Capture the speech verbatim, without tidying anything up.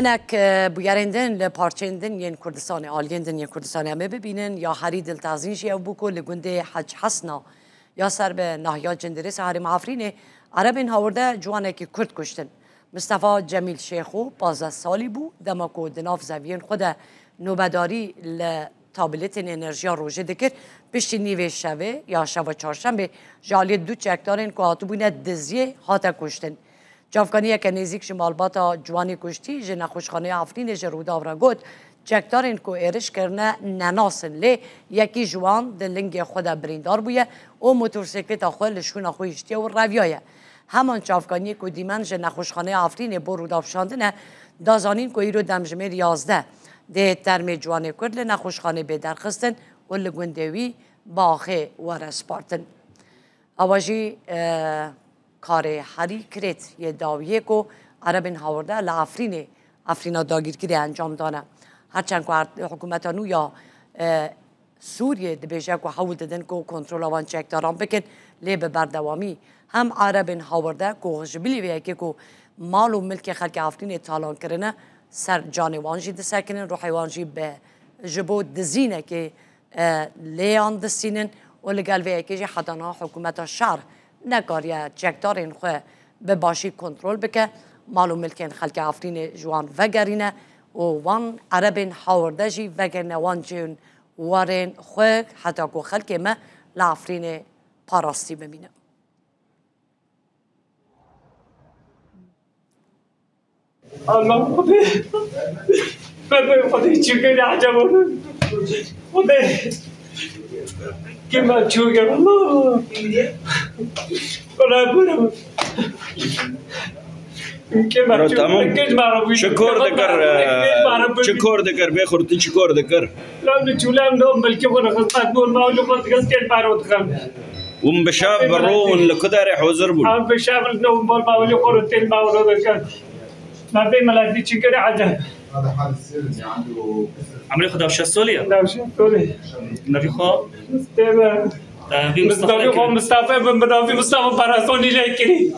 Hinek bûyerên din li parçeyên din yên Kurdistanê, aliyên din yên Kurdistanê em ê bibînin. Ya herî diltezîn jî ew bû ku li gundê Hec Hesna ya ser bi nahiya Cindirêsa herêma Efrînê Erebên hawirde ciwanekî Kurd kuştin. Mistefa Cemîl Şêxo pazdeh salî bû, dema ku di nav zeviyên xwe de nobedarî li tabletên enerjiya rojê dikir, piştî nîvê şevê ya şeva çarşembê ji aliyê du çekdarên ku hatibûne diziyê hate kuştin. Çavkaniyeke nêzîk ji malbata ciwanê kuştî ji nexweşxaneya Efrînê ji Rûdaw re got, çekdarên ku êriş kirine nenas in, lê yekî ji wan di lingê xwe de birîndar bûye û motorsîkleta xwe li şûna xwe hiştiye û reviyaye. Heman çavkaniyê ku dîmen ji nexweşxaneya Efrînê bo Rûdaw şandine, da zanîn ku îro demjimêr yazdeh dê termê ciwanê Kurd li nexweşxanê bê derxistin û li gundê wî bi axê were spartin. Ewa jî, e, karê herî kirêt yê dawiyê ku Erebên hawirde li Efrînê, Efrîna dagîrkirî encam dane. Herçend ku ert-, hikûmeta nû ya, e, Sûriyê dibêje ku hewl didin ku kontrola wan çekdaran bikin, lê bi berdewamî hem Erebên hawirde ku ji bilî vê yekê ku mal û milkê xelkê Efrînê talan kirine, ser canê wan jî disekinin, ruhê wan jî bi, ji bo dizînekê e, lêyan distînin û li gel vê yekê jî heta niha hikûmeta şar nekariye çekdarên xwe bi başî kontrol bike, mal û milkên xelkê Efrînê ji wan vegerîne û wan Erebên hawirde jî vegerîne wan cihên warên xwe heta ku xelkê me li Efrînê parastî bimîne. Allah'ım Xwedê. Bebe Xwedê çi kene ecaba. Xwedê. Kima çû gel Allah. Wala bura. Kima Bro, çû tamam. Kima çû. Çi kor dikir, e, çi kor dikir, bê xurtî çi kor dikir? Lan çûlan dom belki bana xizmet bol ma ucu xizmet gel baro dikir. Hûn bi şev bi ro hûn li ku derê hozir bûn? Em bi şev li nû bol bawlî xwe rûtin bawlo dikin. Me bê miletî çi kir eceb. Emrê xwe da şeş solî ye? Da şeş solî. Navî xwe? Tê be. Navî Mustafa Navî xwe Kirî. Mustafa bin, bi navî Mustafa Parasonî lê kirî.